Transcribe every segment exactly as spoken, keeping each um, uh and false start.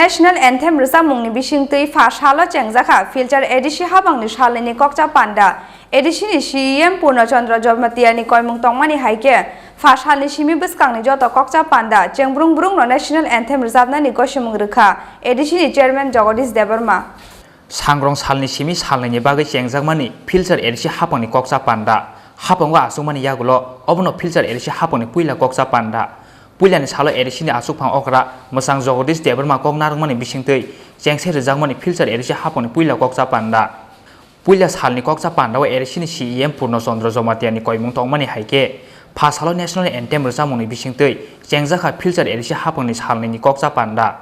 National Anthem rwchapmungni bisingtwi pha salo chengjakha Philchar A D C hapangni salnwini kokcha panda. A D C ni C E M Purno Chandra Jamatia ni koimung tongmani hai khe, pha salni simi bwskangni joto kokcha panda chengbrung brungno National Anthem rwchapnani gosimung rwkha A D C ni Chairman Jagadish Debbarma. Sangrong salni simi salnwini bagwi chengjakmani Philchar A D C hapangni kokcha panda. Hapango achukmani yagulo obono Philchar A D C hapangni puila kokcha panda. Puilani salo A D C ni achukphang okra mwchang Jagadish Debbarma kok narwkmani bisingtwi chengse rwjakmani Philchar A D C hapangni puila kokcha panda. Puila salni kokcha pandao A D C ni C E M Purno Chandra Jamatia ni koimung tongmani hai khe, pha salo National Anthem rwchapmungni bisingtwi chengjakha Philchar A D C hapangni salnwini kokcha panda.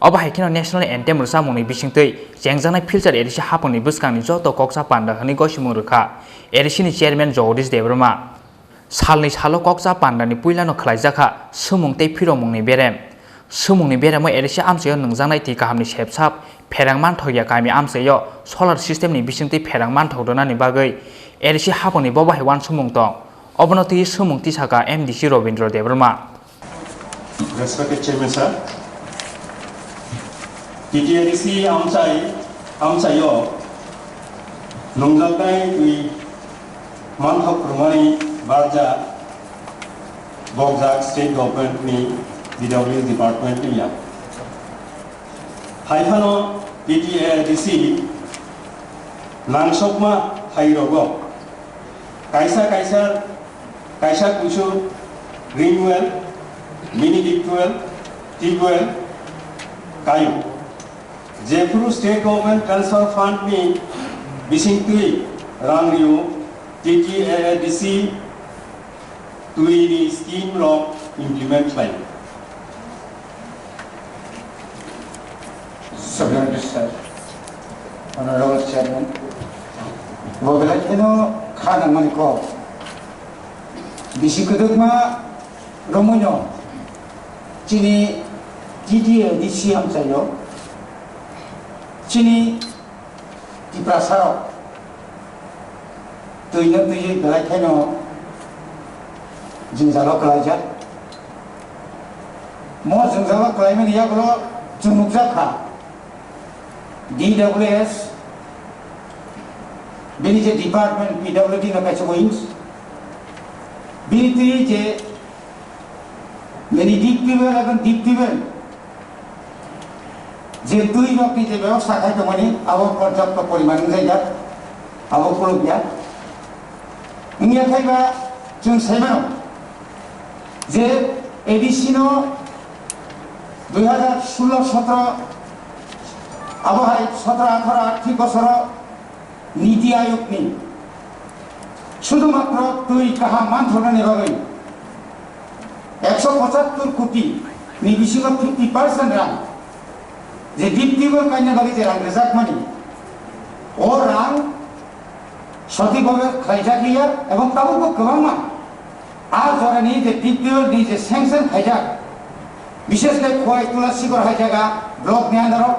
Obo hai kheno National Anthem rwchapmungni bisingtwi chengjaknai Philchar A D C hapangni bwskangni joto kokcha panda hwnwi gosimung rwkha A D C ni Chairman Jagadish Debbarma. Salni salo kokcha pandani puilano khlaijakha swmung tei phiromungni berem. Swmungni beremo A D C amchaio nungjaknai twi kahamni sepsap pherang manthokya kami amchaio solar systemni bisingtwi pherang manthok rwnani bagwi A D C hapangni bobo hai uansukmung tong. Obono twi swmung tisaka M D C Robindra Debbarma. Respected Chairman Sir, T T A D C amchai, amchaio nungjaknai twi manthok rwmani barja bokjak State Government ni P W Department ni ya. Hai phano T T A D C nangsokma hai rogo kaisa kaisa, kaisa kuisu ring well, mini deep well, tube well kaio. Jephuru State Government Transfer Fund ni bisingtwi rang rio, T T A D C twi ni scheme rok implement khlai. Subject Sir, Honorable Chairman, bo belai kheno kha nangmani kok. Bisi kwdwkma romwino chini T T A D C amchaio chini Tiprasarok twino twiwi belai kheno jwngjalo kwlaijak. Mo jwngjalo kwlaimani yagulo chwng nukjak kha D W S, bini je department P W D no kaisa wings, bini twi je mini deep tube eba deep tube je twi rok ni je bebosta khai tongmani abo porjapto poriman wngjaijak, abo khulukya. Wngya khaiba chwng saimano je A D C no dui hazar solo sotro abo hai sotro atharo arthik bosoro Niti Ayog ni sudhumatro twi kaham manthoknani bagwi ekso pochattor koti ni bisingo fifty percent rang je deep tube kaina bagwi je rang rwjakmani, o rang sothik bhabe khlaijak liya ebong tabukbo kwbangma a jorani je deep tube ni je sanction khaijak, bishesh khe Khowai Tulasikor hai jaga block ni under o,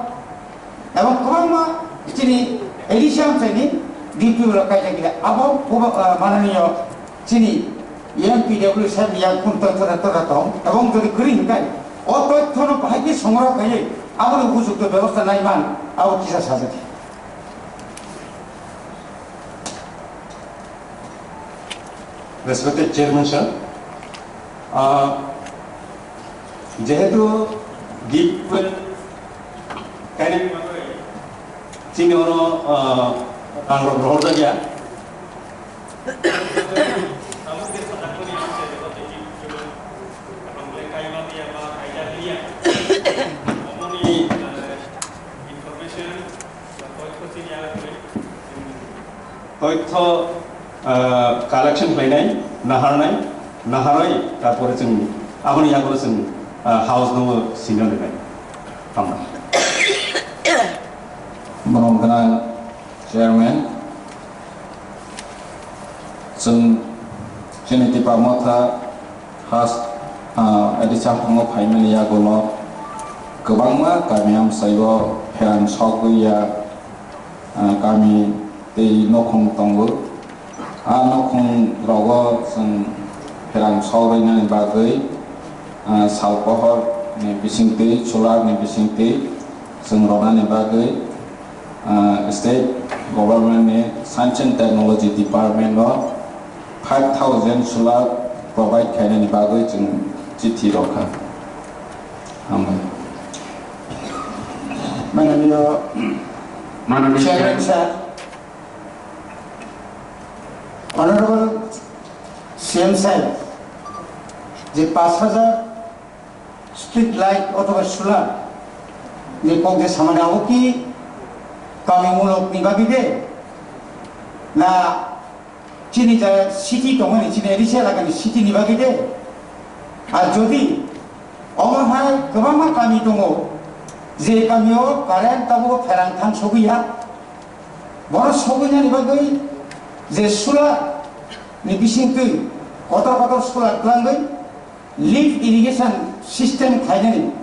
ebong kwbangma chini A D C amchaini deep tube rok kaijak liya. Abo kubo-, ah, mananiyo chini M P W sir ni yang kun toitho da toda tong, ebong jodi kwrwi hwnkhe o toitho no bahai khe songroh khaiwi aboni upojukto bebosta naiman abo kisa sajak. Respected Chairman sir, Ah, jehetu gift kainani bagwi chini oro, ah, rang rok rohorjakya. Toitho, ah, collection khlainai, naharnai, naharwi, tarpore chwng aboni yagulo chwng, ah, house no sino rinai. Hambai. Borom gwnang chairman, chwng chini Tipra Motha has, ah, A D C haphango phaimani yagulo kwbangma kami amchaio pherang sogwi ya, ah, kami tei nokhong tongo. A nokhong rogo chwng pherang sogwinani bagwi, ah, sal pohor ni bisingtwi, solar ni bisingtwi chwng ronani bagwi, ah, state government ni science and technology department o five thousand solar provide khainani bagwi chwng chithi rokha. Hambai. Mananiyo Mananiyo Chairman sir, Honorable C M sir, je paanch hajar street light othoba solar ni kok je samani abo ki kami mulok ni bagwi de na chini je city tongmani chini A D C elakani city ni bagwi de? Ar jodi omo hai kwbangma kami tongo, je kamio current tabuk pherang thang sogwi ya, bono sogwinani bagwi je solar ni bisingtwi kotor kotor solar twlangwi lift irrigation system khlainani,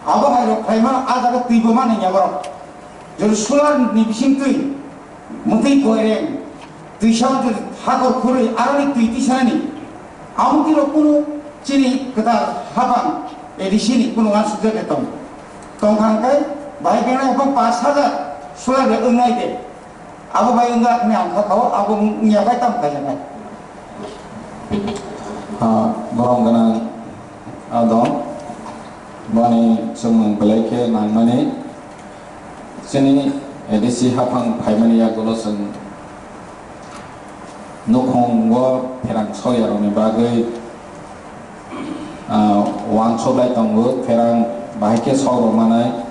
abo hai rok khlaima a jaga twi bo mani ya borok. Jodi solar ni bisingtwi mwtwi koireng, twisa jodi hakor khurwi aroni twi tisanani, amo twi rok kunu chini kwtal hapang A D C ni kunu uansukjak tong tongkha hwnkhe bahai khe hapang paanch hajar solar bai wngnai de. Abo bai wngkha hwnwi ang kha kao, abo wngya bai tamo kaijaknai. Ah, borom gwnang adong, boni chwngmung belai khe nangmani. Chini A D C haphang phaimani yagulo chwng nukhungo pherang sokyarokni bagwi ah, uansuk lai tongo, pherang bahai khe sok rw manai.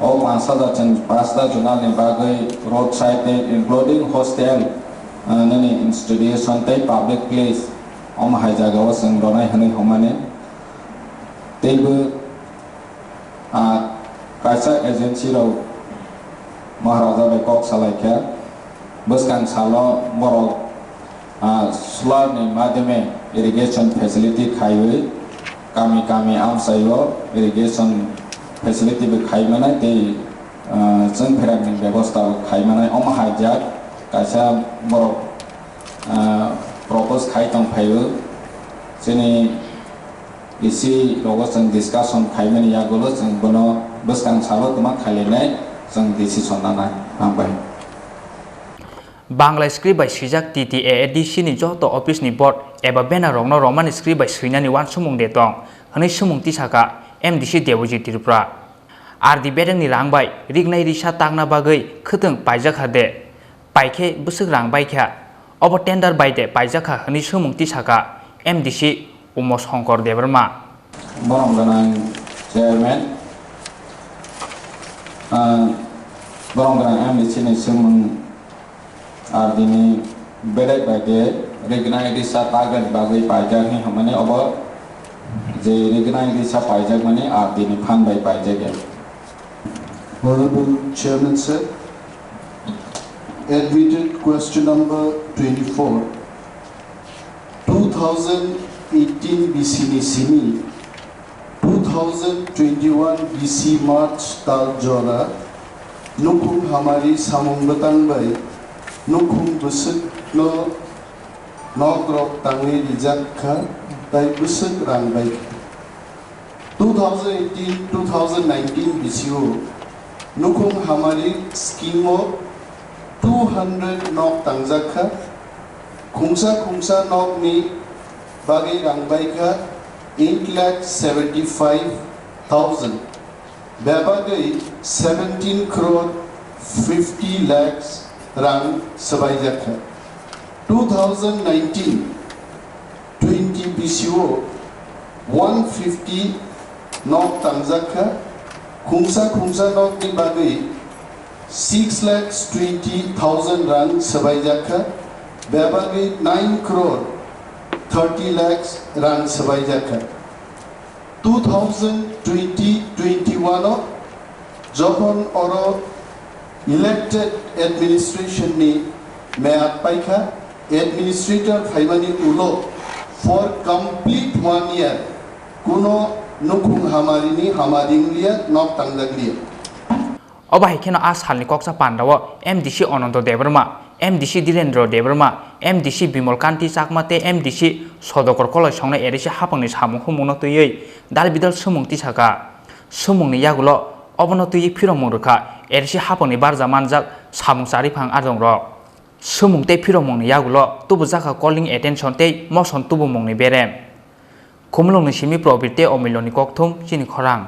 O paanch hajar chwng pasta zonal ni bagwi road side tei including hostel, ah, nini institution tei public place, omo hai jaga o chwng ronai hwnwi hwnmani. Teibo, ah, kaisa agency rok Maharaja bai kok salai kha, bwskang salo borok ah, solar ni madhyame irrigation facility khaiwi kami kami amchaio irrigation facility bo khai manai tei, ah, chwng pherangni bebosta bo khai manai. Omo hai jak kaisa borok, ah, propose khai tong phaio. Chini D C rogo chwng discussion khaimani yagulo chwng bono bwskang salo kwma khailainai chwng decision nanai. Hambai. Bangla script bai swijak T T A A D C ni joto office ni board eba banner rokno Romani script bai swinani uansukmung de tong, hwnwi swmung tisakha M D C Debojit Tripura. R D bedekni rang bai rignai risa takna bagwi khwtwng paijakha de, paikhe bwswk rang baikha, obo tender bai de paijakha hwnwi swmung tisakha M D C Umo Shankar Debbarma. Borom gwnang chairman, ah, borom gwnang M D C ni swmung R D ni bedek bai de rignai risa takna bagwi paijak ni hwnmani obo je rignai risa paijakmani R D ni phan bai paijak ya. Honorable Chairman sir, admitted question number twenty-four. Two thousand eighteen B C ni simi, two thousand twenty-one B C March tal jora, nukhung hamari samung bwtang bai nukhung bwswk no nok rok tangwi rijak kha, tai bwswk rang bai kha. Two thousand eighteen two thousand nineteen B C O nukhung hamari scheme o two hundred nok tangjak kha. Khungsa khungsa nok ni bagwi rang bai kha eight lakh seventy five thousand, bebagwi seventeen crore fifty lakhs rang swbaijakha. Two thousand nineteen twenty B C O one fifty nok tangjakha, khungsa khungsa nokni bagwi six lakhs twenty thousand rang swbaijakha, bebagwi nine crore thirty lakhs rang swbaijakha. Two thousand twenty twenty-one o jokhon oro elected administration ni meyad paikha, administrator phaimani ulo for complete one year kuno nukhung hamari ni hamari wnglia, nok tangjak lia. Obo hai kheno a salni koksa pandao M D C Anando Debbarma, M D C Dhirendra Debbarma, M D C Bimal Kanti Chakma tei M D C Sudhakar Koloi songno R S C haphangni samung humungno twiwi dal bidal swmung tisakha. Swmungni yagulo obono twiwi phirokmung rwkha R S C haphangni barja manjak samung chariphang adongrok. Swmung tei phirokmungni yagulo tubujakha calling attention tei motion tubumungni berem. Khumulwngni simi Probir tei Omiloni kokthum chini khorang.